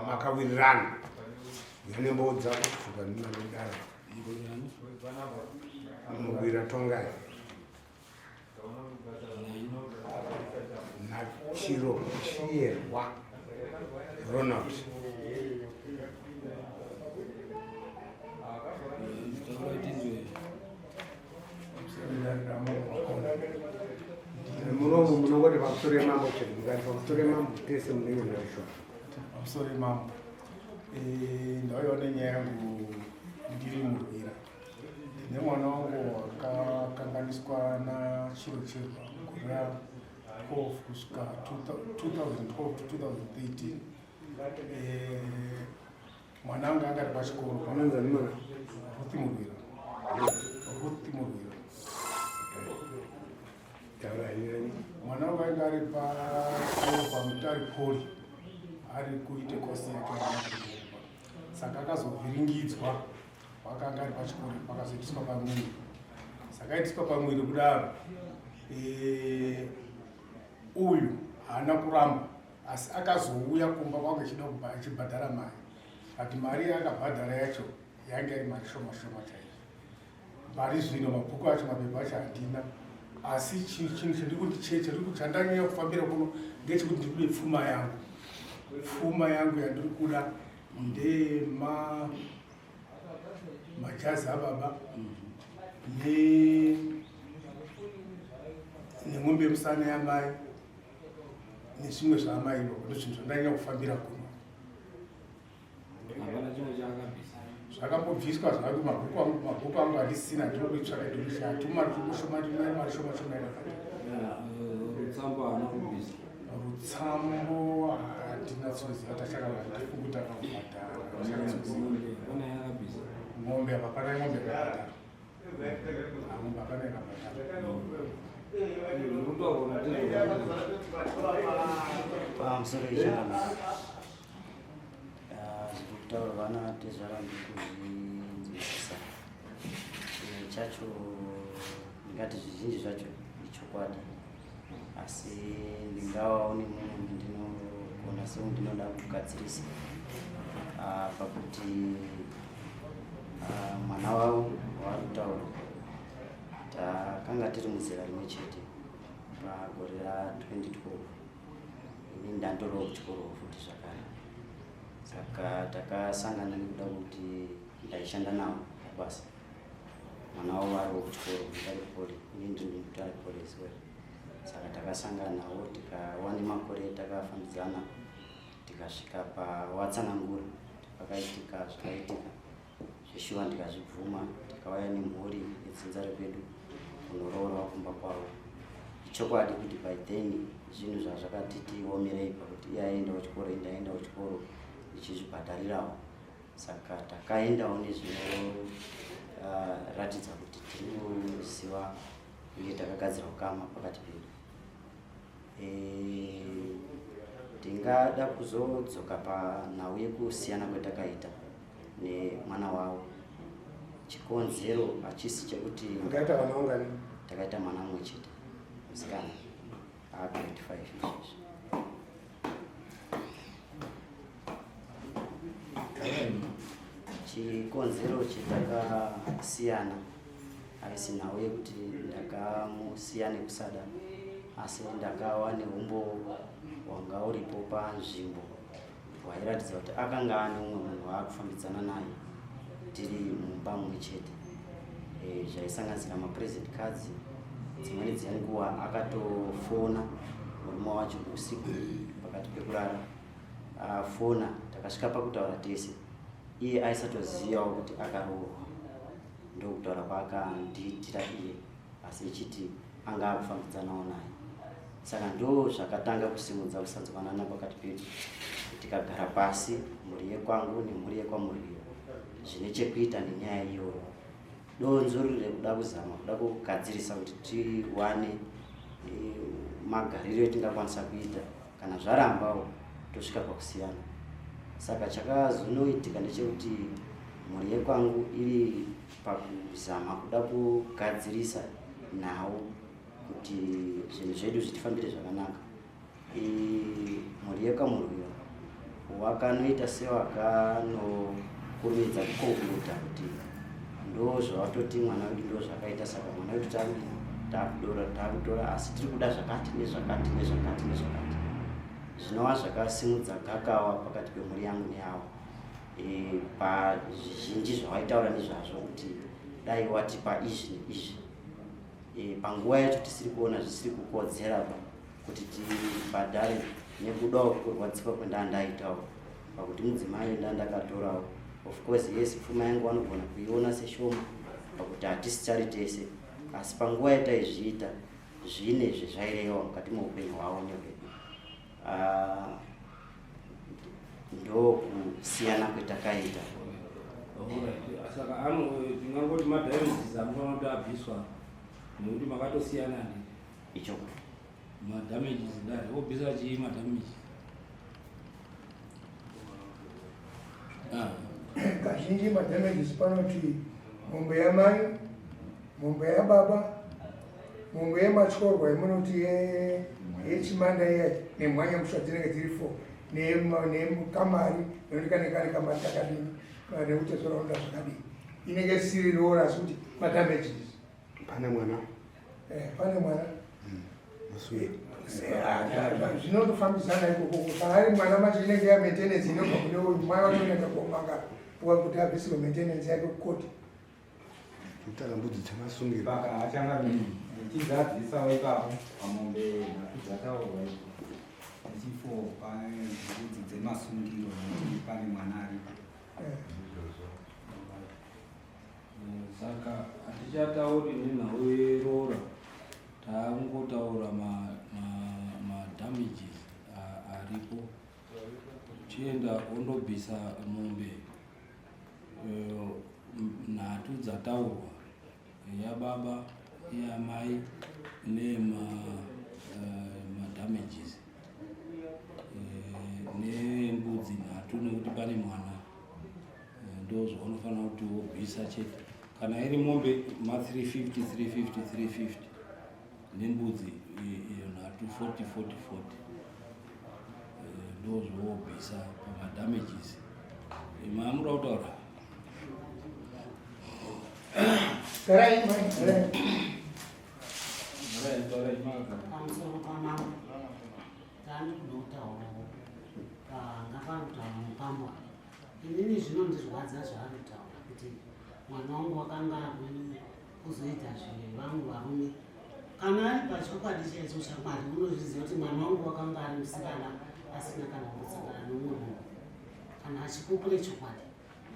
Makawirirana nembowo dzako kusvika ndimanodaro murwira tongai nachiro chiyerwa Ronald. Munomu munongoti pamusoro yemambo chete mukati pamusoro yemambo tese munenge munaishwa pamusoro yemambo eh, ndauyawo nenyaya yangu ndiri murwira ndine mwana wangu wakakanganiswa nachiro chirwa gore ra 12 kusvika 2012 to 2013 eh, mwana wangu anga ari pachikoro anonzi mwana Ruth Murwira Ruth Murwira mwana wangu ainge ari pachikoro paMutare Poly ari kuite kosi yake saka akazovhiringidzwa wakanga ari pachikoro pakazoitiswa pamwiri saka aitiswa pamwiri kudaro eh, uyu haana kuramba asi akazouya kumba kwangu achida achibhadhara mari but mari yaakabhadhara yacho yange iri mari shoma shoma chaizvo mari zvino mabhuku acho mapepa acho handina asi chinhu chandiri kuti cheche chandanyanya kufambira kuno ndechekuti ndikude pfuma yangu pfuma yangu yandiri kuda ndema majazi ababa ne nemombe yemusana yamai nezvimwe zvaamai ivo ndozvinhu zvandanyanya kufambira kuno zvakambobviswa zvako mabhuku angu mabhuku angu handisina ndinokuitsvaka ndinoshaya tumari tukushoma mari shoma shoma yakati rutsambo haana kubvisa rutsambo handinatsoziva tachakavaa kuti akabhadhara mombe apa pana mombe yakabhadhara mombe hapana yakabhadhara Pamusoro ichangamira zviri kutaurwa natezvara ndikuzvinzwisisa chimwe chacho ndingati zvizhinji zvacho ichokwadi asi ndingavawo nemumwe ndinogona seundinoda kugadzirisa ah, pakuti ah, mwana wavo waari kutaura takanga tiri muzera rimwe chete pagore ra 2012 ini ndandorowo kuchikoro futi zvakare saka takasangana nekuda kuti ndaishanda navo pabasa mwana wavo ariwo kuchikoro mutare poly ini ndiri mutare poly as well saka takasanganawo tikawa nemakore takafambidzana tikasvika pawatsanangura pakaitika zvakaitika zveshuwa ndikazvibvuma tikauya nemhuri yedzinza rekwedu kunoroorwa kumba kwavo ichokwadi kuti by then zvinhu zvazvakati tiomerei pakuti iye aiendawo chikoro ini ndaiendawo chikoro ndichizvibhadharirawo saka takaendawo nezvinoratidza uh, kuti tiri kuziva uye takagadzira ukama pakati pedu Eh, ndingada kuzodzoka panhau yekusiyana kwetakaita nemwana wavo chikonzero hachisi chekuti makaita vana vangani takaita mwana mumwe chete musikana aagrade 5 izvezvi chikonzero chetakasiyana haisi nhau yekuti ndakamusiya nekusada asi ndakawa neumbowo hwanga uripo panzvimbo hwairatidza kuti akanga ane umwe munhu waakufambidzana naye tiri mumba mumwe chete e, zvaisanganisira mapresent cards dzimweni dzenguva akatofona murume wacho usiku pakati pekurara afona takasvika pakutaura tese iye aisatozivawo kuti akaroorwa ndokutaura kwaakandiitira iye asi echiti anga akufambidzanawo naye saka ndo zvakatanga kusimudza kusanzwanana pakati pedu tikagara pasi mhuri yekwangu nemhuri yekwamurwira zvine chekuita nenyaya iyoyo donzo riri rekuda kuzama kuda kugadzirisa kuti tiwane eh, magariro etingakwanisa kuita kana zvarambawo tosvika pakusiyana saka chakazonoitika ndechekuti mhuri yekwangu iri pakuzama kuda kugadzirisa nhau kuti zvinhu zvedu zvitifambire zvakanaka mhuri yekwamurwira Wakanoita sewakanokurumidza kuconcluda kuti ndo zvavatoti mwana wedu ndo zvakaita, saka mwana wedu takudora takutora, asi tiri kuda zvakati nezvakati nezvakati nezvakati, zvinova zvakasimudza gakawa pakati pemhuri yangu neyavo. Pazvizhinji zvavaitaura nezvazvo kuti dai watipa izvi neizvi, panguva yacho tisiri kuona zvisiri kukodzera pa kuti tibhadhare, nekudawo kurwadziswa kwendandaitawo pakuti mudzimai ndandakatorawo. Of course, yes, pfuma yangu vanogona kuiona seshoma pakuti hatisichari tese, asi panguva yataizviita zvine zvezvairewa mukati meupenyu hwavo nehwedu. Ah, ndokusiyana kwetakaita. Alright. Saka ano tingangoti madamages anofanira kuti abviswa nekuti makatosiyana ndi Icho. Madamages ndari obvisa chii madamages? Ah. Kazhinji madamages panoti mombe yamai, mombe yababa, mombe yematyorwa yemunoti yechimanda iya nemwanya musha, dzinenge dziri four, nekamari nekuti kane kari kamari kakadini nekuti zoraunda zvakadini, inenge isiri roora, asi kuti madamages. Pane mwana. Pane mwana. Muswedi. Zvinotofambidzana ikoko. Kana ari mwana manje inenge yamaintenance inobva kune uyu mai watonenda komanga puwa kuti abvisirwe maintenance yake kukoti. Kutara mbudzi dzemasungiro. Saka achanga ndichizadzisawo ipapo pamombe nhatu dzataurwa ipo nechifo pane mbudzi dzemasungiro nekuti pane mwana aripo. Saka hatichatauri nenhau yeroora, taangotaura madamages aripo. Chienda ondobvisa mombe nhatu dzataurwa, yababa, yamai nemadamages, nembudzi nhatu nekuti pane mwana. Ndo zvaunofanira kuti wobvisa chete. Kana iri mombe ma350 350 350, nembudzi iyo nhatu 40 40 40. Ndo zvowobvisa pamadamages. Maamuda kutaura? Garai mai, garai. Pamusoro pamambo, taandikuda kutaurawo panga parikutaura mupambwa. Inini zvinondirwadza zvaari kutaura kuti mwana wangu wakanga ari kuzoita zvevamwe varume. Kana ari pachokwadi chaicho chaMwari, unozviziva kuti mwana wangu wakanga ari musikana asina kana kumbosangana nomumwe munhu. Kana achipupure chokwadi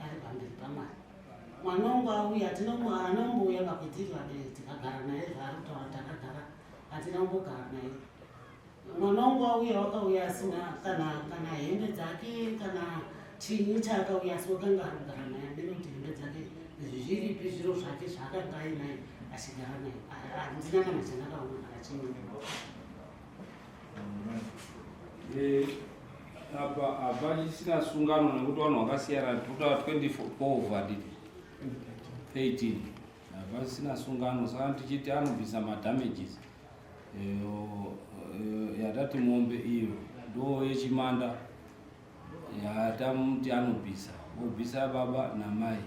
ari pamberi paMwari, mwana wangu auya, hatina kumbouya pakuitiri vabereki tikagara naye. Zvaari kutaura, takagara, hatina kumbogara naye. Mwana wangu auya, wakauya asina kana hembe dzake kana chinyi chaakauya, asi wakanga ari kugara naye. Amene kuti hembe dzake zviripi, zviro zvake zvaakanga ainaye achigara naye. Handina kana chandakaona kana chimwe. Apa hapachisina sungano nekuti vanhu vakasiyana. Totaura 2012 handiti? 13, hapachisina sungano. Saka tichiti anobvisa madamages, yatati mombe iyo ndo yechimanda yatamuti anobvisa, obvisa baba namai,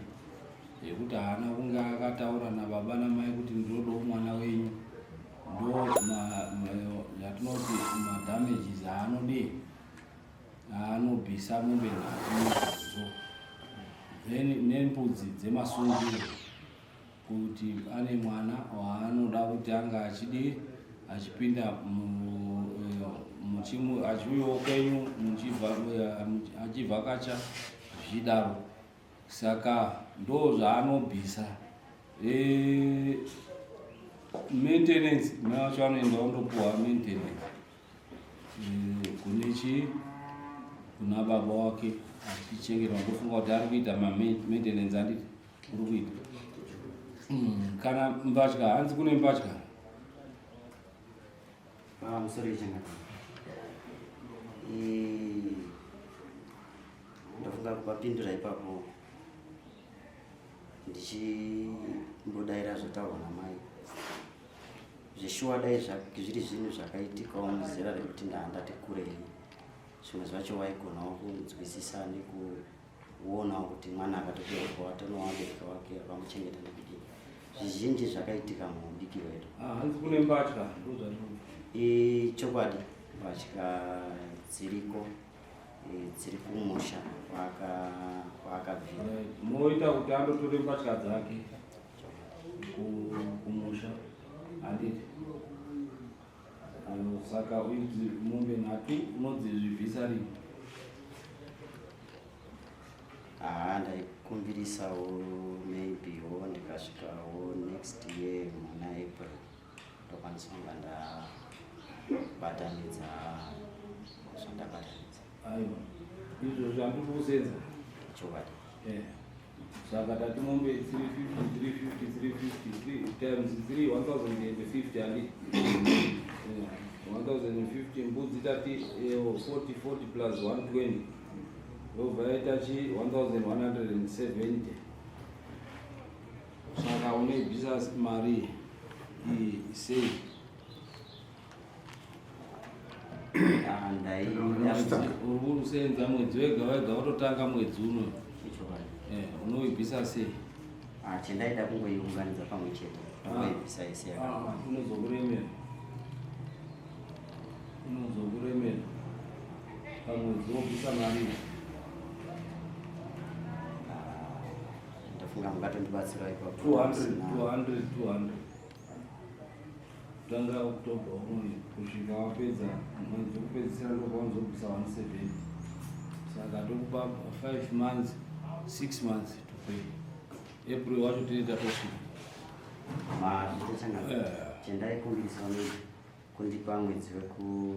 yekuti haana kunge akataura nababa namai kuti ndinodawo mwana wenyu. Ndo yatinoti madamages aanodii, aanobvisa mombe nhatu idzodzo, then nembudzi dzemasungiro kuti ane mwana waanoda kuti anga achidi achipinda achiuyawo kwenyu achivhakacha zvichidaro. Saka ndo zvaanobvisa. Maintenance mai vacho vanoenda vandopuwa maintenance kune chi kuna baba wake achichengetwa. Ndofunga kuti ari kuita mamaintenance, handiti uri kuita? Kana mbatya, hanzi kune mbatya. Pamusoro yechangano, ndofunga kupapindura ipapo ndichimbodaira zvataurwa namai. Zveshuwa dai zviri zvinhu zvakaitikawo muzera rekuti ndandati kurei. Zvimwe zvacho waigonawo kunzwisisa nekuonawo kuti mwana akatoberekwa watanowa vabereki wake vakamuchengeta nekudii. Zvizhinji zvakaitika muudiki hwedu. Ah, hanzi kune mbatya ndozvatiri. Ichokwadi mbatya dziriko eh, dziri kumusha kwaakabvira. Moita kuti andotore mbatya dzake kumusha handiti? Saka idzi mombe nhatu unodzizvibvisa rini? Haa ndaikumbirisawo maybe wo ndikasvikawo next year muna April ndokwanisa kunga ndabatanidza zvandabatanidza. Aiwa izvo zvandiri kusenza. Chokwadi. Eh. Saka tati mombe 350 350 350 3 times 3 1050 handiti? 1050 mbudzi tati 40 40 plus 120 yobva yaita chi 1170. Saka unoibvisa mari iyi sei? Uri kusenza mwedzi wega wega wototanga mwedzi uno. Unoibvisa sei? Chendaida kungoiunganidza pamwe chete ndoibvisa yese yakakwana. Inozokuremera. Inozokuremera. Pamwedzi wobvisa mari. Ndafunga mungatondibatsira ipapo. 200 200 200. Kutanga October unoyi kusvika wapedza mwedzi wekupedzisira ndopaunozobvisa 170. Saka tokupa 5 months 6 months to pay. April wacho tinenge tatosvika. Mazvitachanga chendaikumbirisa kundipa mwedzi weku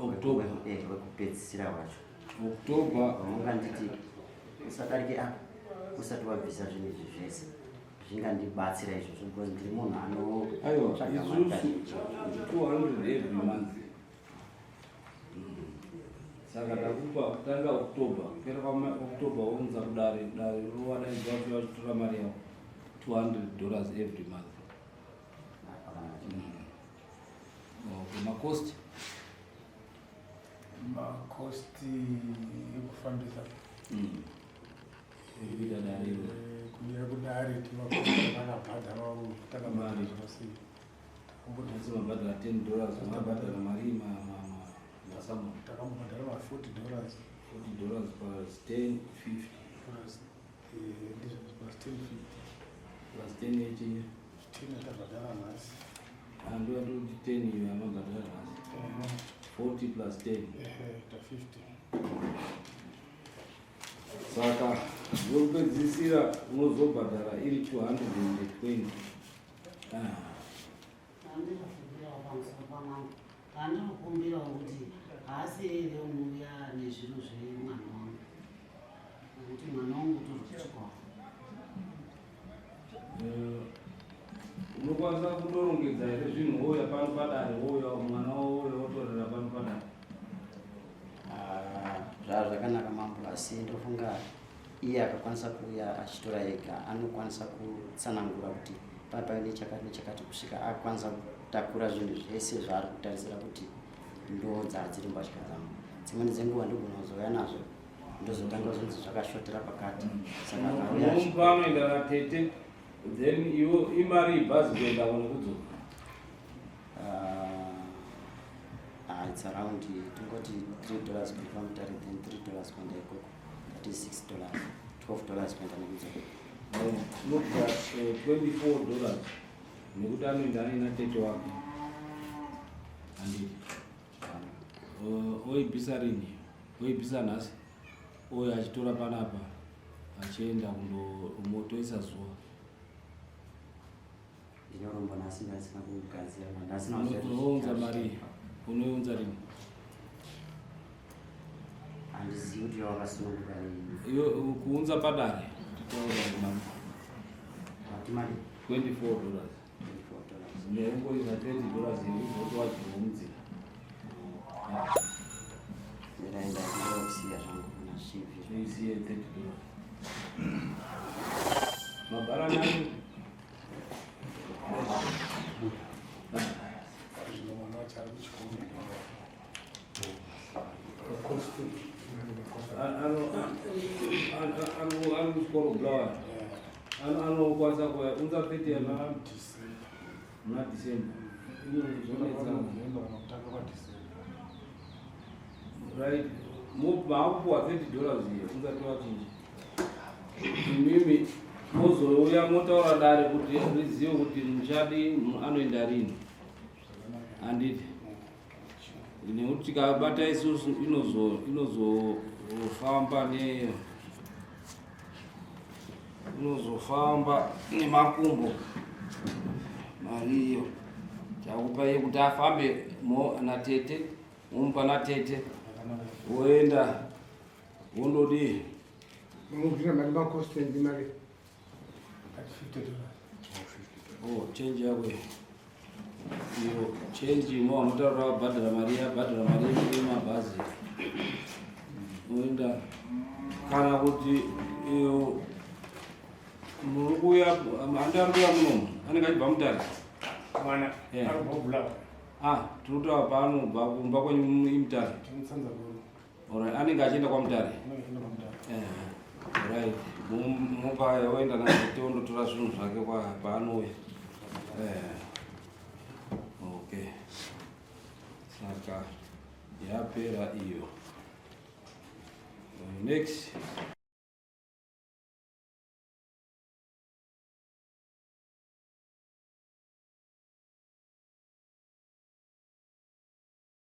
October. Wekupedzisira wacho. October. Unganditi usadarike apa usati wabvisa zvinhu izvi zvese. Zvingandibatsira izvozvo because ndiri munhu Aiwa, anotsvaga mari isusu kazhinji. 200 every month. Saka takupa kutanga October, kupera kwa October wounza kudare, dare rovadaidza vacho vachitora mari yavo $200 every month. Okay, makosti? Makosti ekufambisa. Ekuita dare iro. Kuuya kudare timakosti akabhadharwa takabhadhara zvose. Asi mabhadhara $10, mabhadhara mari masamu. Takambobhadhara ma $40. $40 plus 10, 50. Plus, ndizvo, plus 10, 50. Plus 10 yechinyi? 10 yatabhadhara nhasi. Ando yatoti 10 iyo yamabhadhara nhasi. 40 plus 10. Ehe, ta 50. Saka yokupedzisira unozobhadhara iri 220. Andinokumbirawo pamusoro pamambo, andinokumbirawo kuti haasi here unouya nezviro zvemwana wangu, nekuti mwana wangu utori kuchikoro. Unokwanisa kutorongedza here zvinhu wouya pano padare, wouya mwana wouya wotorera pano padare? Zvava zvakanaka mambo, asi ndofunga iye akakwanisa kuuya achitora ega anokwanisa kutsanangura kuti papa nechakati nechakati kusvika akwanisa kutakura zvinhu zvese zvaari kutarisira kuti ndo dzadziri mbatya dzangu. Dzimweni dzenguva ndogona kuzouya nazvo ndozotanga zvinzi zvakashotera pakati. Saka akauya Unomupa anoenda natete, then iwo imari ibhazi kuenda nekudzoka. It's around tingoti $3 kubva Mutare, then $3 kuenda ikoko, that is $6, $12 kuenda nekudzoka. Unobva $24 nekuti anoenda aina tete wake. Handiti oibvisa rini? Oibvisa nhasi, oyo achitora panapa achienda kundomotoisa zuva. Ndinorombo nhasi ndasina kugadzira, ndasina. Unounza mari, unoiunza rini? Handizivi kuti wakasununguka rini. Iyo kuunza padare titaura mama. Mati mari? $24. $24. Neungoisa $20 yekuzoti wadyiwa munzira. Ndiraenda kusiya zvangu kuna svivhi. Isiye $30. Mabharani acho. Zvino mwana wacho ari kuchikoro. Anokwanisa kuuya unza 30 yana muna December. Inozonetsa. Kutanga kwaDecember. Right, maakupuwa $30 iyo usati wachinja. Imimi mozouya motaura dare kuti rizive kuti muchadi anoenda rini, handiti? Nekuti tikabata isusu inozofamba ne inozofamba nemakumbo mari iyo. Takupai kuti afambe natete, momupa natete, woenda wondodii. Mamubvira mari makostendi mari. At $50. Oh, change yako iyo. Iyo change imo wamutaura wabhadhara mari, yabhadhara mari yemabhazi oenda, kana kuti iyo muri kuuya, handi ari kuuya munomu, anenge achibva Mutare. Mwana arikubva kuBulawayo. Ah, tiri kutaura paanobva kumba kwenyu iMutare. Tinotsanza guru. Alright, anenge achienda kwaMutare. Anenge achienda kwaMutare. Right, mupa oenda natete ondotora zvinhu zvake paanouya. Okay, saka yapera iyo. Next.